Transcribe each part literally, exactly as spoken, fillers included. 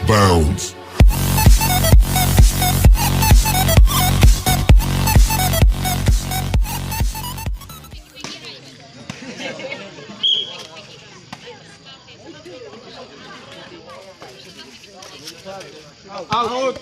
Bounce. Out.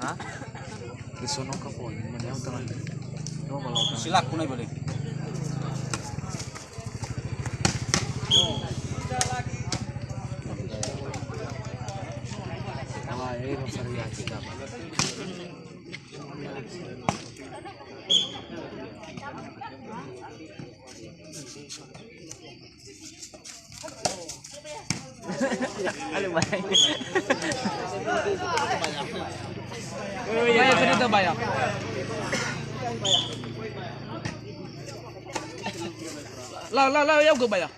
Hah? Di sono ka poi, mane au tangan. Coba kalau tangan. Silaku nai balik. Wah, ini serius. Aduh, bayang. Bayang, sudah bayang. Lah, lah, lah, ya, gue bayang.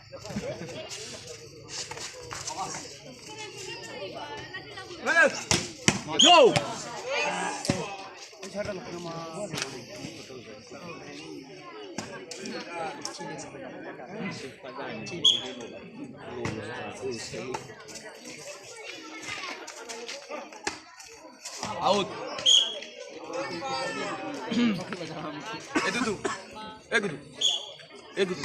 Yo! Out. Eh, tutu. Eh, tutu. Eh, tutu.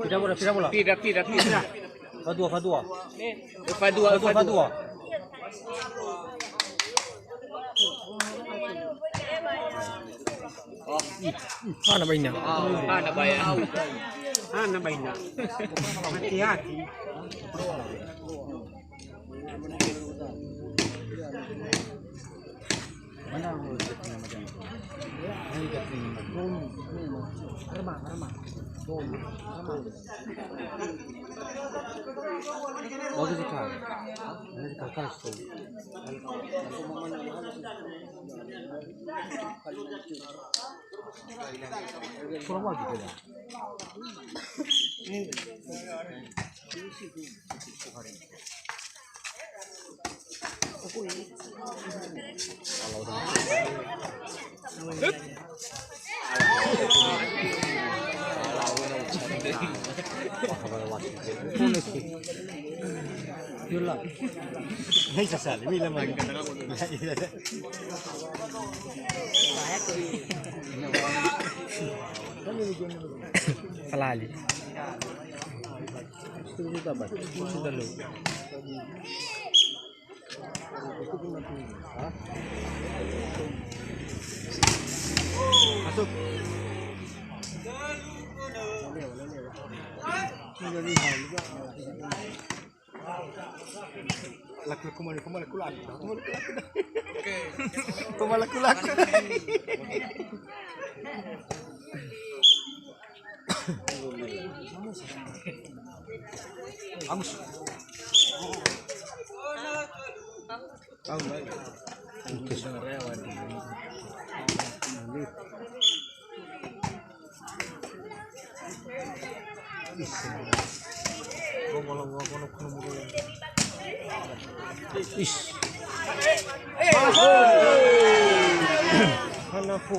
Pira bola, pira bola. Pira, pira, pira. Fa dua, fa dua. Fa dua, fa dua. Hana baina. Hana baina. Hana baina. Hati-hati. Felali. Sudah lu. Masuk. Laku-laku, laku-laku, laku-laku. Oke. Laku-laku. Bagus. Bagus. Is. Hana fu.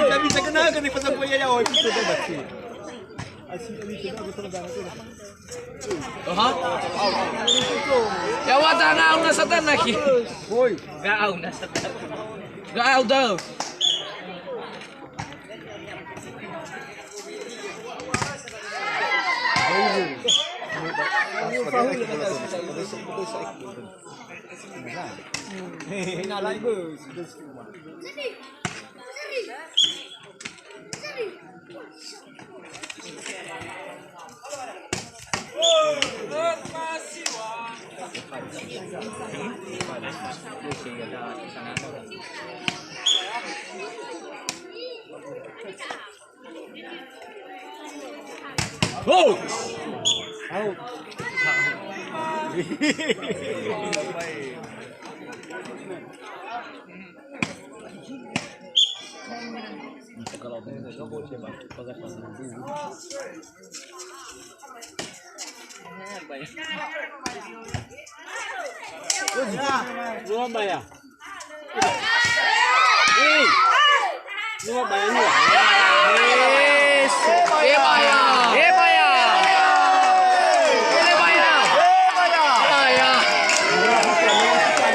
Kita bisa kena ke nih pasang buaya ya, oi. Oha? Ya, wada ngau na satana ki. Woi. Ngau na satana. Ngau dau. Oh! Dua baya. Hei. Dua baya, dua. Yes. Ebaya. Ebaya. Ebaya. Ebaya.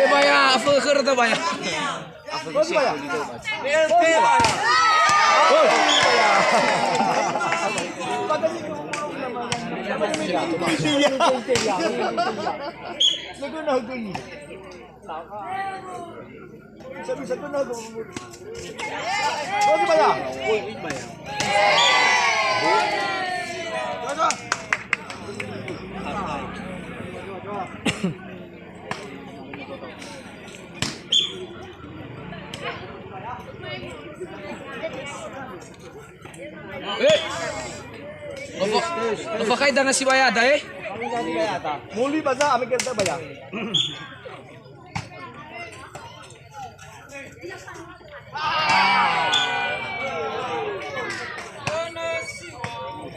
Ebaya. Afo kereta baya. Eh. Nofo-, nofokhai danga si bayada, eh. Muli baza ame kereta baya.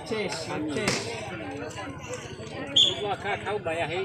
Ces, ces. Dua ka kau baya, hei.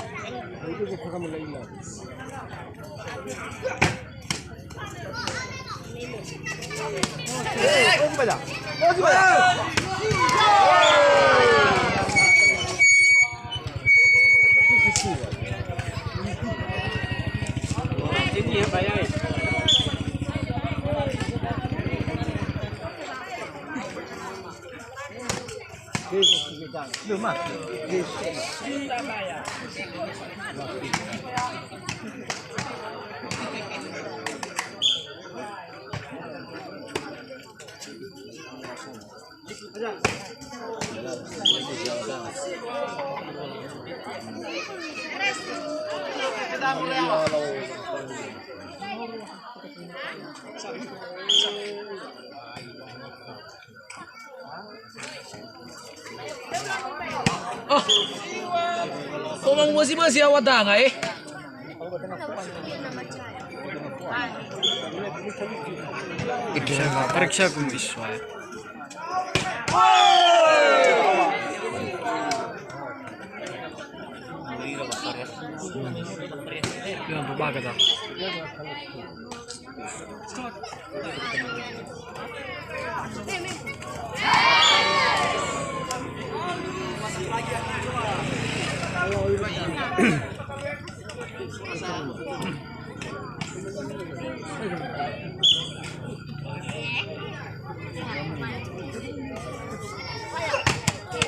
Oh. Kok mau besi-besi awak danga, eh? Periksa, periksa kumis, wah. Jangan lupa kata.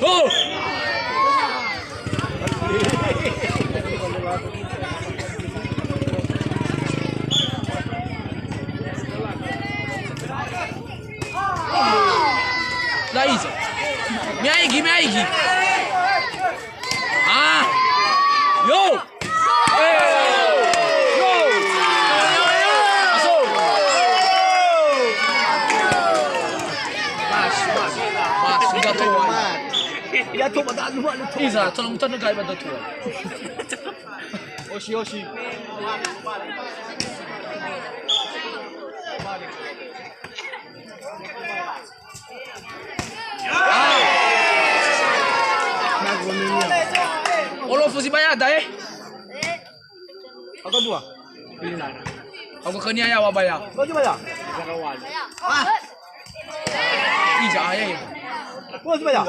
Oh! Laiza. Mi'aigi, mi'aigi. Ah! Yo! Iza, tolong mutanö gai ba datua. Oshi, oshi. Olofu si bayada, eh? Aku dua. Aku khönia ya, wa baya. Aku baya. Ija, ya, ya. Aku baya.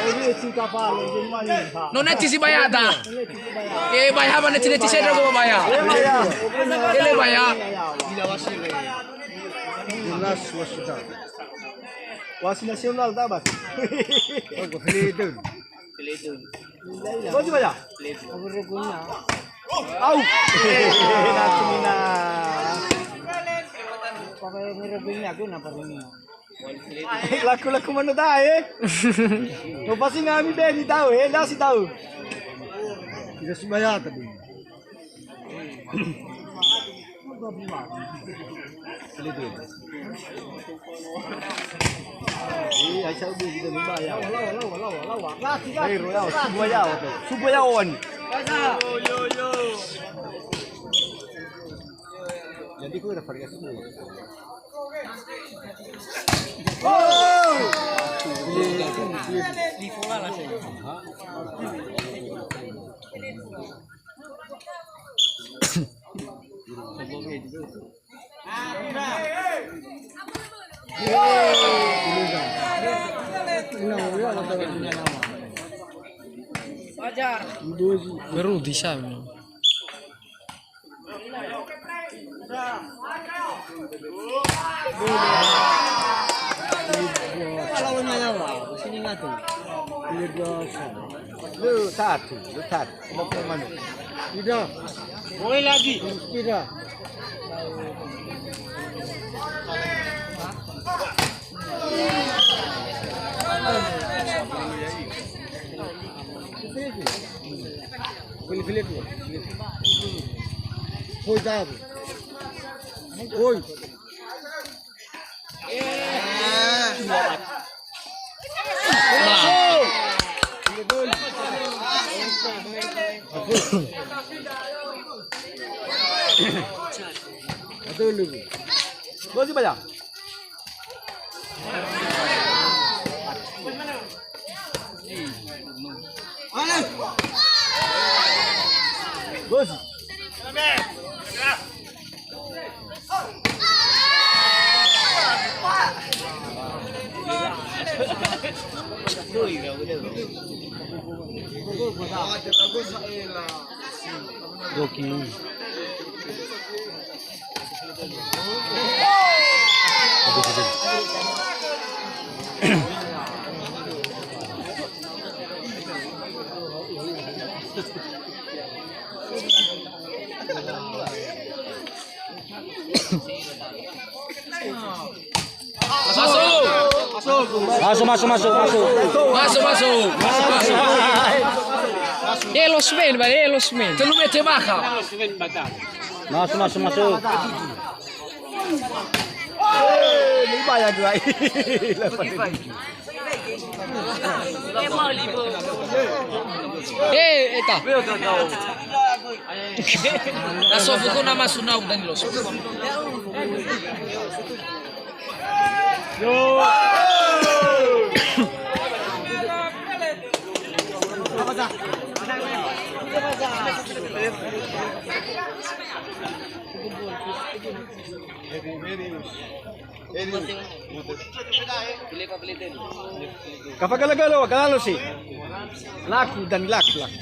Oh, ini cinta paling, ini mah ini. No neti si bayada. Eh, baya, mana neti, neti saya dah baya. Eh, baya. Ele baya. Timnas Wasuda. Wasi nasional tabas. Oh, Fledun. Fledun. Fledun. Fledun. Au. Laku-laku mana dah, eh? Oh, pasti ngami beni tahu, eh, nasi tahu. Tidak sembahyang tadi. Eh, ai sa ubi kita ni ba ya. Lawa, lawa, lawa, lawa. Gas, gas, eh, gas. Subuh ya, subuh ya, wan. Yo, yo, yo. Jadi, aku ada variasi dulu. Oh! Di bola lah saya. Beru di sana. Lu satu, lu satu. Tidak. Boleh lagi. Tidak. Oi. Goki. Masuk. Masuk, masuk, masuk, masuk. Masuk, masuk. Masuk, masuk. Yellow Sven, ba, yellow Sven. Telu mete maka. Masuk, masuk, masuk. Eh, ini bayar dua. Eh, eta. Lasofu ko nama sunau dan los. Kafagala-gala wa, galalo si. Laku dan laku, laku.